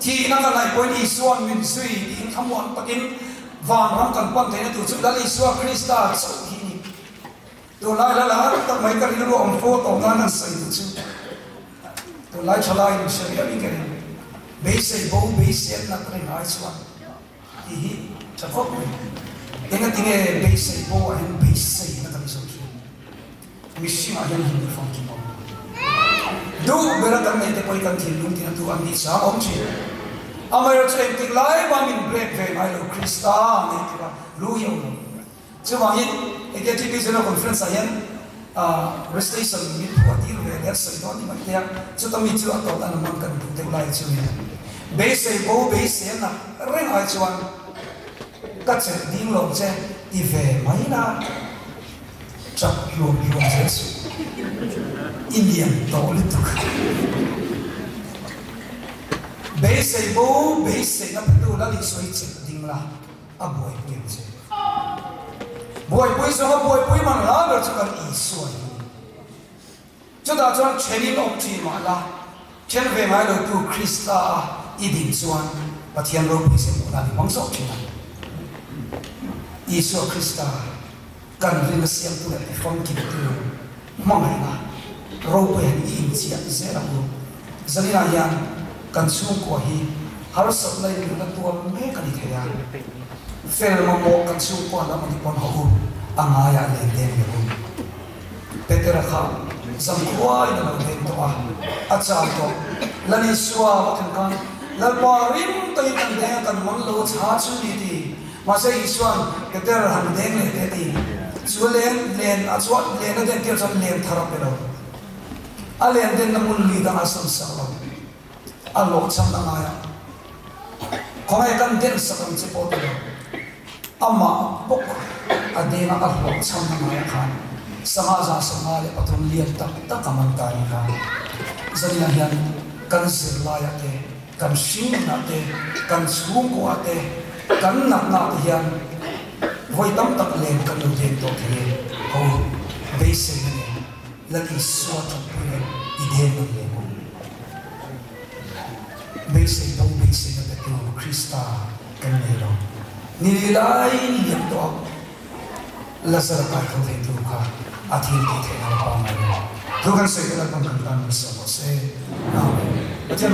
Thihna ka ngaih pawhin Isua'n min zui tiin thlamuan takin vanram kan pan theihna tur chu Lal Isua Krista chauh hi a ni. Tunlai hla lar tak mai ka rilru awm fo tawh nan an sawi duh chu. Tunlai thalai in hre viau in ka ring. Beisei bo beisei an nat reng ai chuan tih hi tha khawp mai. Engatinge beisei bo ah hian beisei na kan zawh thin. Mihring ah hian hlim famkim awm. Duh bera kan neih te pawh hi kan thinlung tina tu an nih chang awm thin. Amaherawhchu engtik lai mah min break ve ngai lo Krista nei tura lu hi a awm lo. Chuvangin AKTP General Conference ah hian recitation min phuah tir ve leh a sawi dawn ni mai te a, chuta mi chu a tawt an man kan duh deuh lai chu ni. Beisei bo beisei a nak reng ai chuan ka chelh ding lo che ti ve mai la, chak hluam hluam zel suh. I lian tawh lutuk. Beisei bo beisei na petu Lal Isua hi chelh ding la. A buaipui ang che. Buaipui zawng a buaipui man hla ber chu kan Isua hi a ni. Chutah chuan thenin awm thin mah la, then ve ngai lo tu Krista a i din chuan Pathian ropui zia hmuh dan i hmang zawk thin a. Isua Krista kan rinna siamtu leh tifamkimtu hmangaihna ropui han i inchiah zel ang u. Zaninah hian kan chhungkua hi harsatna in nunna tuam mek a ni thei a, fel mamawh kan chhungkua lam a ni pawn haw u, a ngaiah len deng leh u. Petera kha zangkhuain a lo deng tawh a, a chau tawh. Lal Isua va thlen khan, Lalpa rim takin kan deng a, kan man lo a chha chu ni ti. Mahse Isua'n Peter han deng leh teh ti. Chu len len a chuan len a den tir chuan len thar a pe lo. A len denna hmun lui dangah a sawn sak lo. A lawh chhan a ngai a. Khawngaih kan den sak ang che pawh ti lo. Amah bawk a denga a hlawh chhan a ngai a khan sangha 153 lian tak tak a man ta ni kha. Zaninah hian kan zirlaiah te, kan hringnunah te, kan chhungkuaah te, kan natnaah te hian vawi tam tak len kan lo deng tawh thei e. Ho beiseina nen Lal Isua tanpui leh i deng ang leh maw? Beisei bo beiseina petu Krista kan nei lo. Ni li lai liam tawh a Lazara kai tho theitu kha a thil tih theihna la pangngai lo. Thu kan sawi te Lalpan kan tan min sawm rawh se. Amen. Pathian.